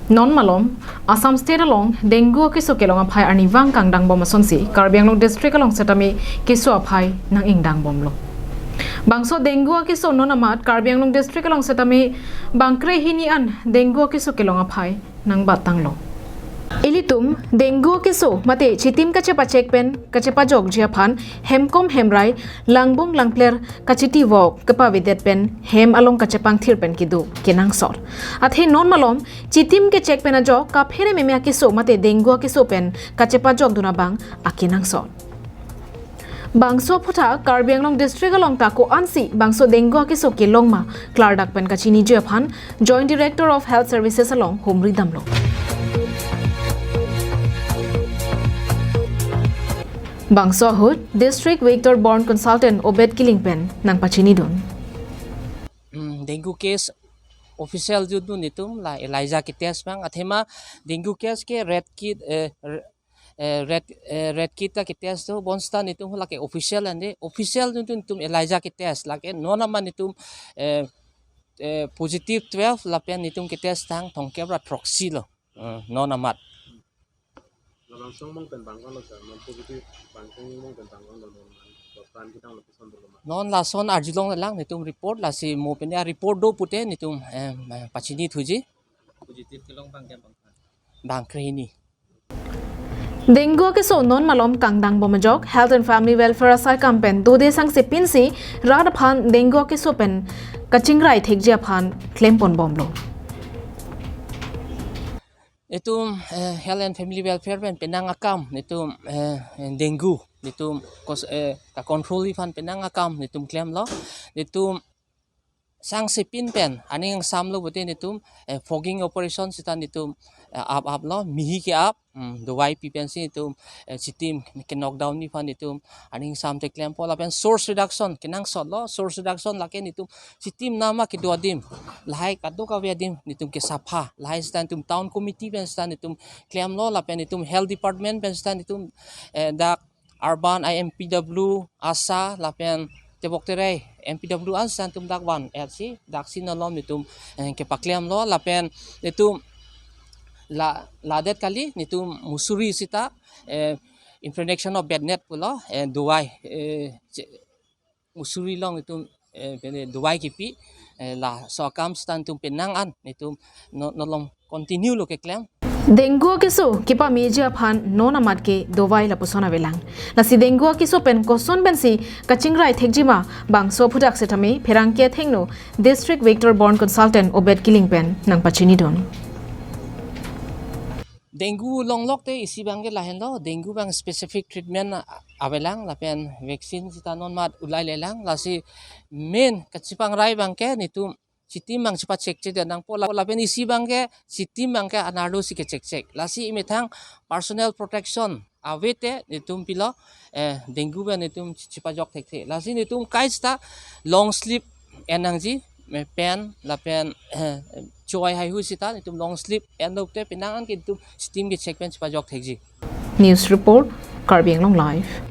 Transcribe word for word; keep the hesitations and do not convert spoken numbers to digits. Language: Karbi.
Non malom, Assam State along dengue akeso kelong aphai arnivang kangdang bom asonsi, Karbi Anglong District along setame keso aphai nang-ingdang bomlo. Bangso dengue akeso non amat Karbi Anglong District along setame bangkre hini an dengue akeso kelong aphai nangbat tanglo. Ilitum dengue akeso mate chitim kachepachek pen kachepajokji aphan hemkom hemrai, langbung langpler kachiti vok kepavedet pen hem along kachepangthir pen kedo kenangsot. Athe non malom chitim kechek pen ajok kaphere meme akeso mate dengue akeso pen kachepajokdun abang akenangsot. Bangso aphuthak Karbi Anglong District along ta ko-ansi bangso dengue akeso kelong ma klardak pen kachiniji aphan Joint Director of Health Services along humri damlo. Bangso ahut District Vector Borne Consultant Obed Killing pen nangpachinidun. Hmm, dengue case official judun itum la ELISA ketest bang, athema dengue case ke red kit, eh, r-, eh, red, eh, red kit ta ketest do, bonseta netum lake official ande, official judun itum ELISA ketest, lake non amat netum, eh, eh, positive twelve lapen netum ketest tang thomkep ra throksi lo, eh, non amat. Labang song mong pen bang kono sir, non positive bang song mong pen bang kono non man, doktan kita lo pison berlema. Non lason arjulong lang netum report, lasi mo pen ya report do pute netum, eh, eh, pachini thuji. Positive kelong bang ke bang. Bangkre hini. Dengue akeso non malom kangdang bom ajok, Health and Family Welfare asai kam pen dode sangse pinsi rat aphan dengue akeso pen kachingrai thekji aphan klempon bomlo. Netum, eh, Health and Family Welfare pen penang akam netum, eh, dengue netum kos-, eh, ka control aphan penang akam netum klemlo. Netum sangsepin pen aning samlo pute netum, eh, fogging operation seta netum, eh, ap aplo, mihi ke ap, hmm, dawai pi pensi netum, eh, chitim ke knockdown ni aphan netum aning samte klempo, lapen source reduction kenangsotlo, source reduction lake netum chitim nama kedo adim, lahai kadokave adim netum kesapha, lahai seta netum town committee pen seta netum klemlo, lapen netum health department pen seta netum, eh, dak urban I M P W, ASHA, lapen tebok terei M P W an seta netum dak van-etsi, daksi nolom netum, eh, kepaklemlo, lapen netum la, ladet kali netum Mussoorie seta, eh, impregnation of bed net pulo, eh, dawai, eh, che-, Mussoorie along netum, eh, pene dawai kipi, eh, laso akam seta netum penang an netum no-, nolom continue lo keklem. Dengue akeso kepameji aphan non amat ke dawai lapuson avelang. Lasi dengue akeso pen koson pensi kachingrai thekji ma bangso aphuthak setame pherangke athengno District Vector Borne Consultant Obed Killing pen nangpachinidun. Dengue longlok te isi bang ke lahenlo, dengue bang specific treatment a-, avelang, lapen vaccine seta non amat ulai lelang, lasi main kachipangrai bang ke netum chitim bang chipachekchek det nangpo, la-, lapen isi bang ke chitim bang ke anarlo si kechekchek. Lasi imethang personal protection ave te netum pilo, eh, dengue pen netum chi-, chipajok thekthe. Lasi netum kai seta long sleeve en nangji, eh, pant lapen, eh, choi haihui seta netum long sleeve enlo te penang an ke netum chitim kechek pen chipajok thekji. News report, Karbi Anglong Live.